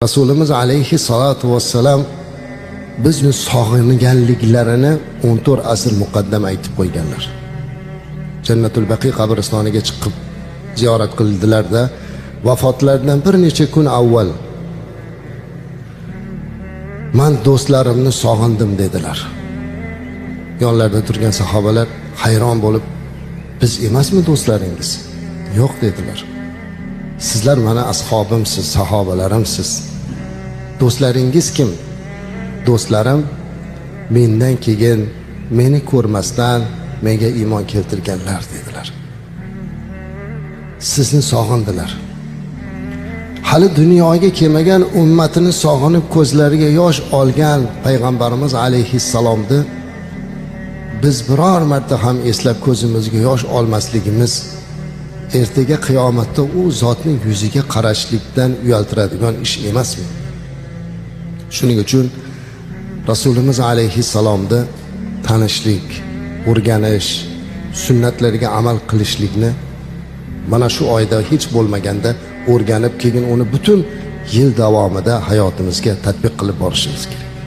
Rasulimiz alayhi salatu vassalam bizni sog'inganliklarini 14 asr muqaddam aytib qo'yganlar. Jannatul Baqiy qabristoniga chiqib ziyorat qildilarda, vafotlaridan bir necha kun avval "Man do'stlarimni sog'indim", dedilar. Yonlarida turgan sahobalar hayron bo'lib, "Biz emasmi do'stlaringiz?" "Yo'q", dedilar. "Sizlar mana ashobimsiz, sahobalarimsiz. Do'stlaringiz kim?" "Do'stlarim mendan keyin meni ko'rmasdan menga iymon keltirganlar", dedilar. Sizni sog'indilar. Hali dunyoga kelmagan ummatini sog'inib ko'zlariga yosh olgan payg'ambarimiz alayhissalomni biz biror marta ham eslab ko'zimizga yosh olmasligimiz ertaga qiyomatda u zotning yuziga qarashlikdan uyaltiradigan ish emasmi? Shuning uchun Rasulimiz alayhissalomni tanishlik, o'rganish, sunnatlariga amal qilishlikni mana shu oyda hech bo'lmaganda o'rganib, keyin uni butun yil davomida hayotimizga tatbiq qilib borishimiz kerak.